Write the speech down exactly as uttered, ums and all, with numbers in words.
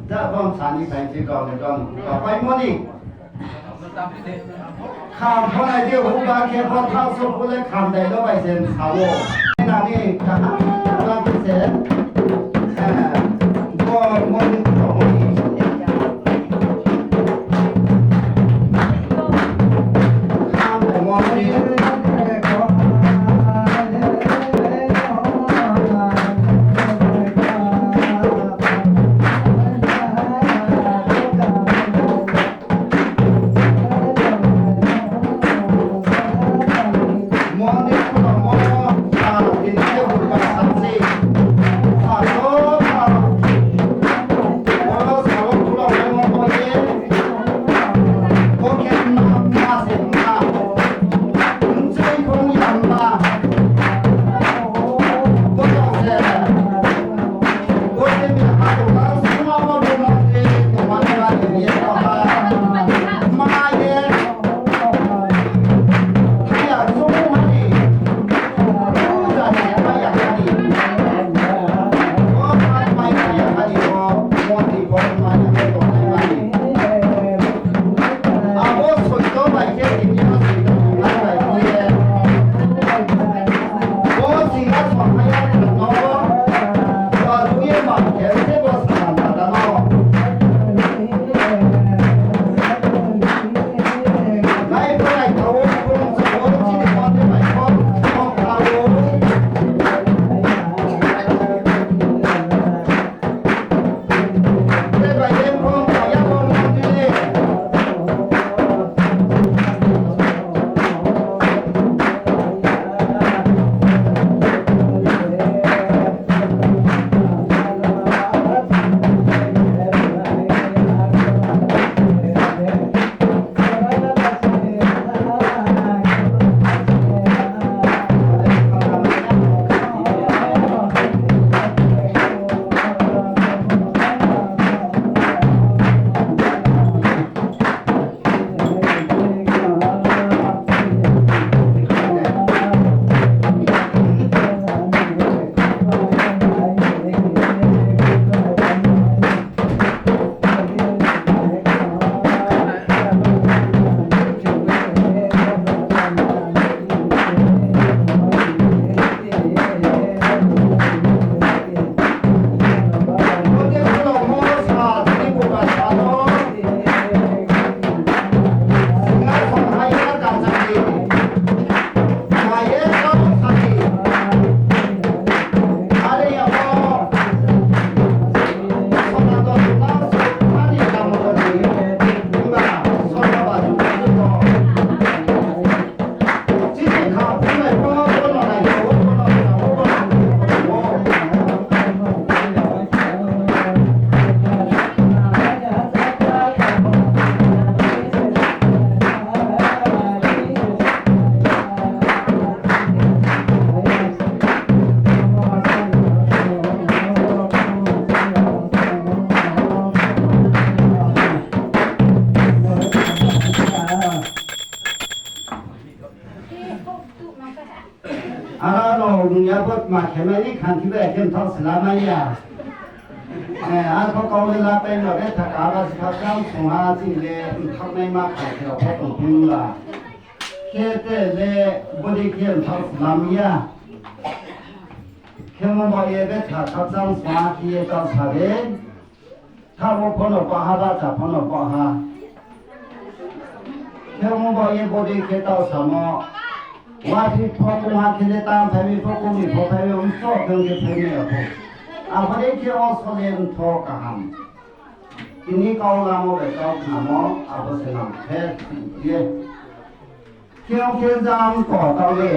Da bom sani phai se kau le dong, kau pai moni. Kham pho nai di, huba khe pho thang so phu le kham dai lo bai se sa wo. Nani kaham ba khe se, eh, bom moni, bom moni. Ara rao nung ya bo tma khe mai ni khanti bai khe mthak slamai ya. Eh, arphuh kau le lapai no re thaka ba si khakchang sung ha chini le mthak nai ma kha khe rao pho tong phi la. Khe te le bodi khe mthak slam ya. Khe mo ba ye betha khakchang sung ha khe ye ta sa re. Thabo pho no baha, bacha pho no baha. Khe mo ba ye bodi khe tau samo. Wa phi pho kung ha khe le tam phai mi pho kung ni pho phai mi, um so khe khe phai mi ya pho. Abo dei khe o sole mtho kaham. Tini kau lamo bai kau khnamo, abo se nang khe ye. Khe ong khe jang ko tau le.